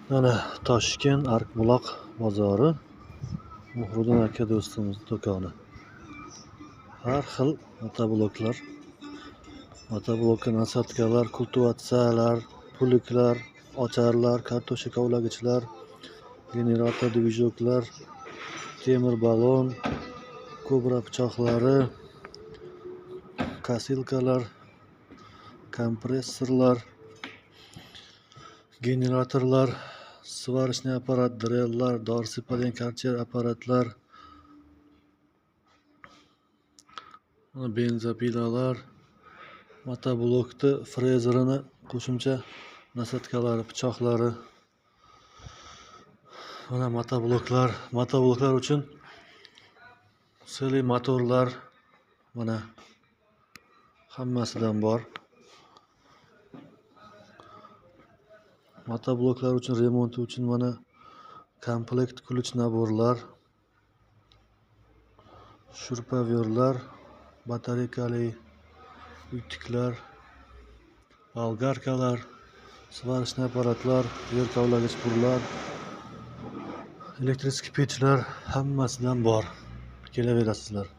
Mana Toshkent Arqbuloq bozori, Muhriddin aka do'stimiz do'koni. Har xil motobloklar, motoblokka nasatkalar, kultivatsiyalar, puliklar, ocharlar, kartoshka kovlagichlar, generator dvijoklar, temir balon, kobra pichoqlari, kosilkalar, kompressorlar, generatorlar, сварочный apparat, drellar, dori sepadigan karcher apparatlar, benzopilalar, motoblokni frezerini qo'shimcha nasatkalari, pichoqlari. Mana motobloklar, motobloklar uchun seli motorlar, mana hammasidan bor. Motobloklar uchun remonti uchun mana komplekt ключ naborlar, shurpaverlar, batareykali uytiklar, bolgarkalar, svarочный apparatlar, yer kavlagich burlar, elektricheskiy pechlar hammasidan bor. Kelaverasizlar.